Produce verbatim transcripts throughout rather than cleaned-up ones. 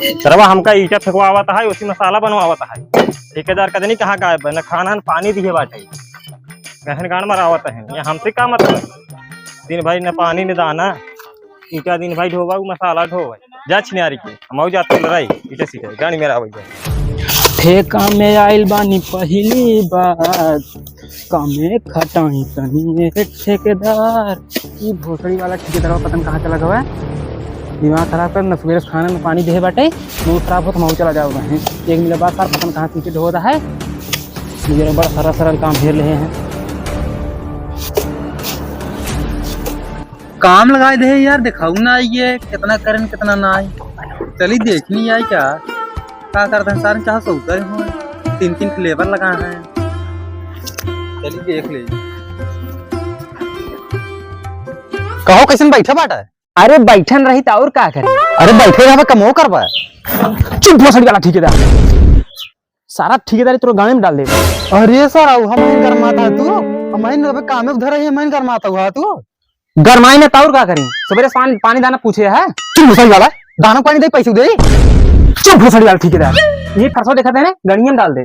सरवा हमका ईंटा फेंकवावत है, उसी मसाला बनवावत है। ठेकेदार कदनी कहाँ गायब है, न खाना न पानी दिए बाटे, गहन गाड़ मरावत है। ये हमसे का मतलब? दिन भाई न पानी न दाना, ईंटा दिन भाई ढोवा, उ मसाला ढोवा। जा छिनारी के, हम आऊ जाते लड़ाई, ईंटा सीखे, गाड़ी मेरा आवे जा। ठेका में आइल बानी पहली बार, कमे खटाई तनी ए ठेकेदार। ई भोसड़ी वाला ठेकेदारवा पता न कहाँ चला गवा। दिमाग खराब कर, न सुबेरे से खाना न पानी देहे बाटे, मूड खराब होत, हम चला जाओ कहीं। एक मिनट बाद सार पता न कहाँ से ढोता है। मुझे बड़ा सारा सरल काम घेर ले हैं। काम लगाए दे यार, दिखाऊ ना आइए, कितना करन, कितना ना आई। चली देखनी आई क्या, का करते हैं सारे, चाहे सौते हो, तीन तीन ठे लेबर लगा है। चली देख ले। कहो, कैसन बैठा बाटा? अरे, बैठन रही त और का करी? अरे, बैठे रहबा, कमो करबा। चुप, भोसड़ी वाला ठेकेदार। सारा ठेकेदारी तोर गाड़ी में डाल दे। अरे सारा, हम ही गरमाता है तू, हम ही अबे कामे उधर ही, हम ही गरमाता हुआ तू। गरमाई में त और का करी? सबेरे से पानी, पानी दाना पूछे है? चुप भोसड़ी वाला, दाना पानी दे, पैसे दे। चुप भोसड़ी वाला ठेकेदार, ये फरसा देखा थे ना, गड़िया में डाल दे।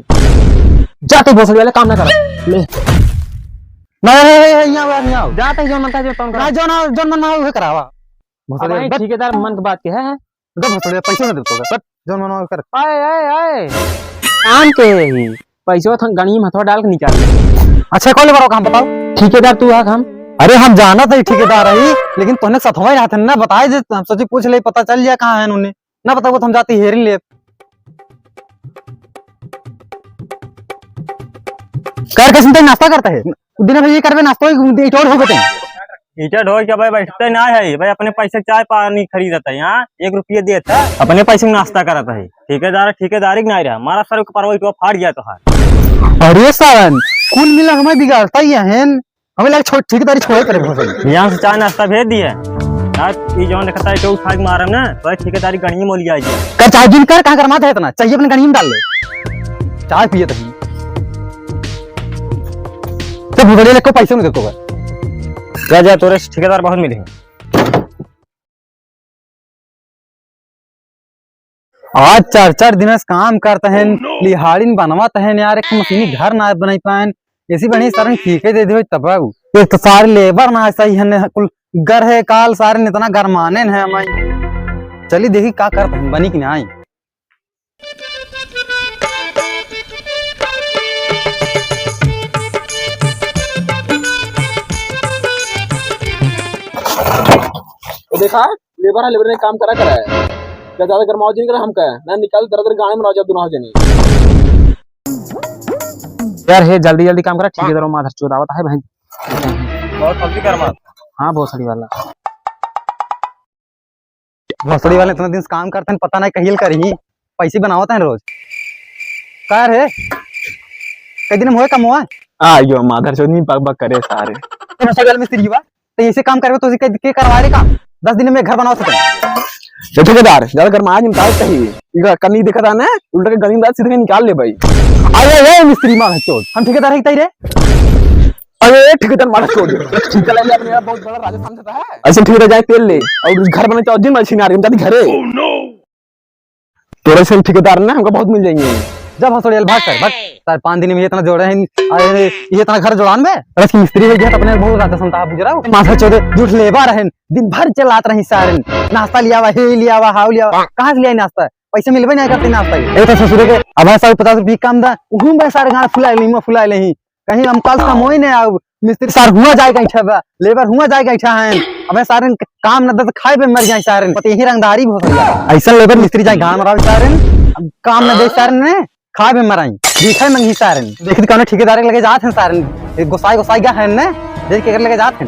जाते भोसड़ी वाला काम ना कर। ले। ना, ना, ना, ना, यहाँ आओ, यहाँ आओ। जाते ही जौन मनता है, जौन तौन कर। ना, जौन, जौन मन में हो, वही करावा। भोसड़ी अब वाला, आई बस। ठेकेदार मन के बात के है। दे भोसड़ी, पैसे ना दे तो, बस, जौन मन में हो, कर। आए, आए, आए। काम के है ही? पैसवा थन गणिये में हथवा डाल के निकाल। अच्छा, कौन लेबर हो काम बताओ? ठेकेदार तू हक हम। अरे हम जानत है ठेकेदार है, लेकिन तोहने सथवा ही रहत है ना, बताए जे हम सोची पूछ ले, पता चल जाए कहाँ है उन्हें। ना बताओ तो हम जाती हेरिन ले। कर के सुनते ही नाश्ता करता है। दिन भर ये करबे नाश्ता ही इटोर हो गए। ईंटा ढोए के भाई बैठते ना है भाई, अपने पैसे चाय पानी खरीदत है, यहाँ एक रुपये देत है, अपने पैसे में नाश्ता करत है। ठेकेदार ठेकेदारी के ना रहा, मारा सर के परवा इटवा फाड़ गया तो है। अरे सारन, कुल मिला हमें बिगाड़ता ही है, हमें लगे छोड़ ठेकेदारी छोड़े करे भोसड़ी। यहाँ से चाय नाश्ता भेज दिए, आज ये जौन देखता है तो उठा के मारम ना, तो ठेकेदारी गणिये मोल जाए। कर चाहे दिन कर, कहाँ गरमात है इतना, चाहिए अपने गणिये में डाल ले, चाय पिए तभी। तो भुगड़े को पैसे नहीं देतो है। जा, जा, तोरे से ठेकेदार बहुत मिले हैं। आज चार चार दिन से काम करत हैं, लिहाड़िन बनवत हैं यार, एक मशीनी घर ना बनाई पाएन, ऐसी बनी सारन ठीके दे दे तब। एक तो सारे लेबर ना सही है, कुल गर है काल, सारे इतना गरमाने हैं हमारी। चली देखी का करत हैं, बनी कि ना आई। ये देखा, लेबर है, लेबर ने काम करा करा है। क्या ज्यादा गरमाओ जिन कर हम कहे ना, निकाल दर दर गाड़ी में रह जा दोनों जने। यार हे, जल्दी जल्दी काम करा, ठेकेदार माधर चोद आवत है भाई। बहुत जल्दी गरमा। हाँ, भोसड़ी वाला। भोसड़ी वाले इतना दिन से काम करते हैं, पता नहीं कहियल करही, पैसे बनावत हैं रोज। का रे, कई दिन में होए कमवा? आ यो माधर चोद, नहीं बक बक करे सारे। तो भोसड़ी वाले मिस्त्री बा, तो ऐसे काम करबे तो उसे के, के करवा रे काम? दस दिन में घर बनावा सके। तो ठेकेदार, ज्यादा गरमाए जिन, ताऊ कही। इधर कनी देखा था ना, उल्टा के गली में डाल, सीधे निकाल ले भाई। अरे, ए, मिस्त्री मार चोद, हम ठेकेदार है, तई रे। अरे ठेकेदार मारा चोद, ठीक है, ले अपने आप बहुत बड़ा राजा समझता है। ऐसे ठेकेदार जाए तेल ले और घर बना चाहो, जिन मैं छिनार हम जाती घरे। तोरे से ठेकेदार ना हमको बहुत मिल जाएंगे। जब हंसोड़ियल भाग कर, भाग। सारे पाँच दिन में इतना जोड़े हैं, अरे ये इतना घर जोड़ान बे। अरे इसकी मिस्त्री हो गया तो अपने बहुत राजा समझता है, बुझ रहा हो? माथा चोदे, झूठ लेबा रहन, दिन भर चलात रही सारन, नाश्ता लियावा, हे लियावा, हाउ लियावा, कहाँ से लिया नाश्ता? पैसे मिलबे नहीं करते नाश्ता के। ए तो ससुरे के, अब है सौ पचास रुपये कम दा, उहूं बे सारे गाड़ फुला ले, मुंह फुला ले ही। कहीं हम कल कमोई नहीं आउ, मिस्त्री सार हुआ जाए गई ठेबा, लेबर हुआ जाए गई ठा हैं। अबे सारे काम न दे तो खाए पे मर जाए सारे। पता यही रंगदारी बहुत है। ऐसा लेबर मिस्त्री जाए गाड़ मरावे सारे, अब काम न दे सारे ने, खाए पे मराई। दिखाई मंगी सारे। देखित कौन ठेकेदार के लगे जात हैं सारे, गोसाई, गोसाई गा हैं ने, देख के लगे जात हैं।